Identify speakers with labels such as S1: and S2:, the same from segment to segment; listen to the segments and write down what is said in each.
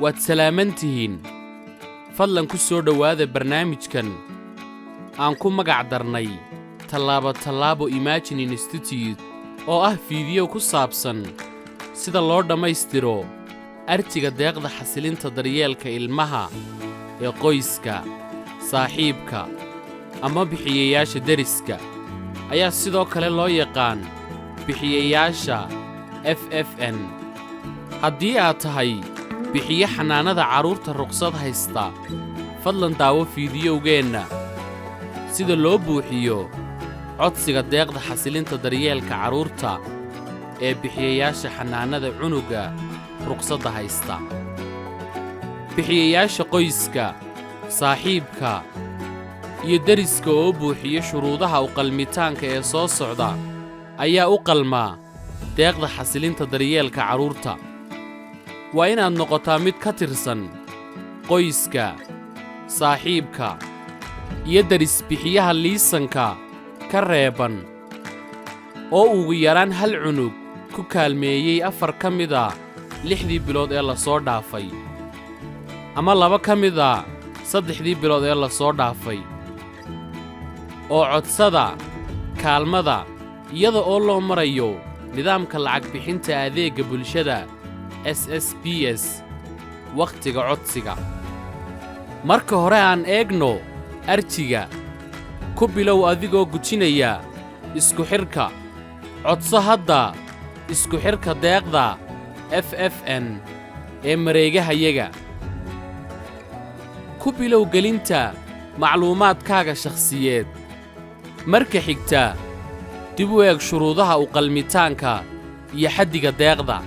S1: Waad salaaman tihiin. Fadlan ku soo dhowaada barnaamijkan aan ku magac darnay Tallaabo Tallaabo Imagine Institute, oo ah fiidiyo ku saabsan sida loo dhammaystiro arjiga deeqda xasilinta daryeelka ilmaha ee qoyska, saaxiibka ama bixiyayaasha deriska, ayaa sidoo kale loo yaqaan bixiyayaasha FFN. Haddii aad tahay bixiye xanaanada carruurta ruqsad haysta, fadlan daawo fiidiyowgeenna sida loo buuxiyo codsiga deeqda xasilinta daryeelka carruurta ee bixiyayaasha xanaanada cunuga ruqsadda haysta. Bixiyayaasha qoyska, saaxiibka iyo deriska oo buuxiya shuruudaha u qalmitaanka ee soo socda ayaa u qalmaa deeqda xasilinta daryeelka carruurta. Waa inaad noqotaa mid ka tirsan qoyska, saaxiibka iyo deris-bixiyaha liisanka ka reeban oo ugu yaraan hal cunug ku kaalmeeyey 4 ka mid ah 6dii bilood ee la soo dhaafay, ama 2 ka mid ah 3dii bilood ee la soo dhaafay, oo codsada kaalmada iyada oo loo marayo nidaamka lacag bixinta adeegga bulshada SSPS wakhtiga codsiga. Marka hore aan eegno arjiga. Ku bilow adigoo gujinaya isku xidhka "Codso hadda isku xidhka deeqda FFN" ee mareegahayaga. Ku bilow gelinta macluumaadkaaga shakhsiyeed. Marka xigta, dib u eeg shuruudaha u qalmitaanka iyo xaddiga deeqda.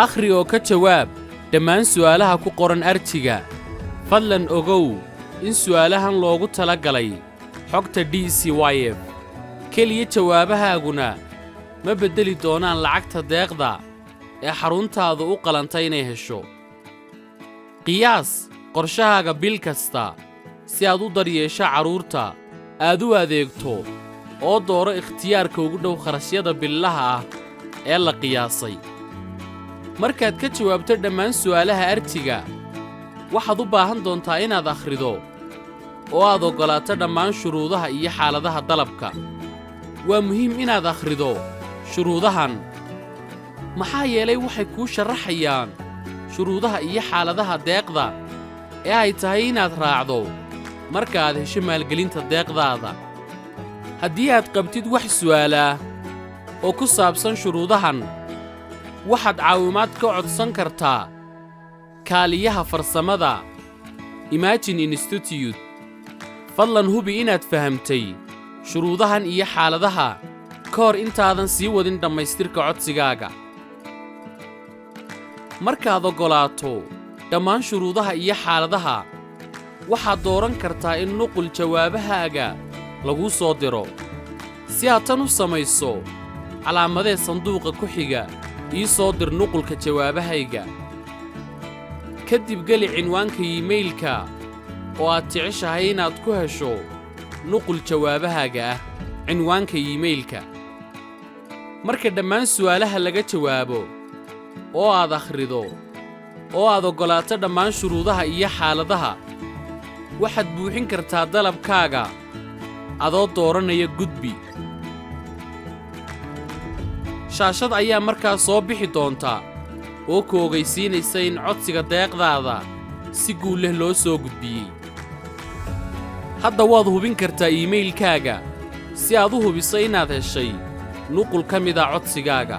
S1: Akhri oo ka jawaab dhammaan su'aalaha ku qoran arjiga. Fadlan ogow in su'aalahan loogu tala galay xogta DCYF keliya, jawaabahaaguna ma beddeli doonaan lacagta deeqda ee xaruntaadu u qalanta inay hesho. Qiyaas qorshahaaga bil kasta si aad u daryeesho carruurta aad u adeegto, oo dooro ikhtiyaarka ugu dhow kharashyada billaha ah ee la qiyaasay. Markaad ka jawaabto dhammaan su'aalaha arjiga, waxaad u baahan doontaa inaad akhrido oo aad oggolaato dhammaan shuruudaha iyo xaaladaha dalabka. Waa muhiim inaad akhrido shuruudahan, maxaa yeelay waxay kuu sharaxayaan shuruudaha iyo xaaladaha deeqda ee ay tahay inaad raacdo marka aad hesho maalgelinta deeqdaada. Haddii aad qabtid wax su'aalaah oo ku saabsan shuruudahan, waxaad caawimaad ka codsan kartaa kaaliyaha farsamada Imagine Institute. Fadlan hubi inaad fahamtay shuruudahan iyo xaaladaha ka hor intaadan sii wadin dhammaystirka codsigaaga. Markaad oggolaato dhammaan shuruudaha iyo xaaladaha, waxaad dooran kartaa in nuqul jawaabahaaga laguu soo diro. Si aad tan u samayso, calaamadee sanduuqa ku xiga "Ii soo dir nuqulka jawaabahayga". Ka dib geli cinwaanka iimaylka oo aad jeceshahay inaad ku hesho nuqul jawaabahaaga ah, cinwaanka iimaylka. Marka dhammaan su'aalaha laga jawaabo oo aad akhrido oo aad oggolaato dhammaan shuruudaha iyo xaaladaha, waxaad buuxin kartaa dalabkaaga adoo dooranaya "Gudbi". Shaashad ayaa markaa soo bixi doonta oo ku ogaysiinaysa in codsiga deeqdaada si guul leh loo soo gudbiyey. Hadda waad hubin kartaa iimaylkaaga si aad u hubiso inaad heshay nuqul ka mid ah codsigaaga.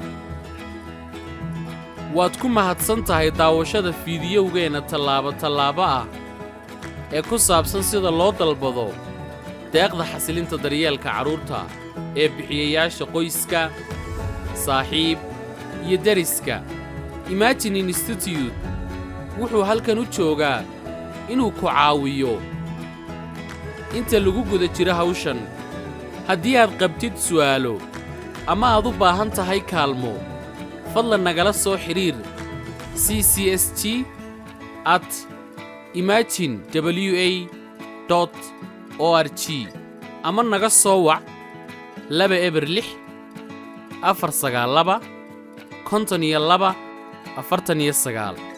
S1: Waad ku mahadsan tahay daawashada fiidiyowgeenna tallaabo tallaabo ah ee ku saabsan sida loo dalbado deeqda xasilinta daryeelka carruurta ee bixiyayaasha qoyska, saaxiib iyo deriska. Imagine Institute wuxuu halkan u joogaa inuu ku caawiyo inta lagu guda jiro hawshan. Haddii aad qabtid su'aalo ama aad u baahan tahay kaalmo, fadlan nagala soo xidhiir ccst@imaginewa.org ama naga soo wac 206 492 52 49.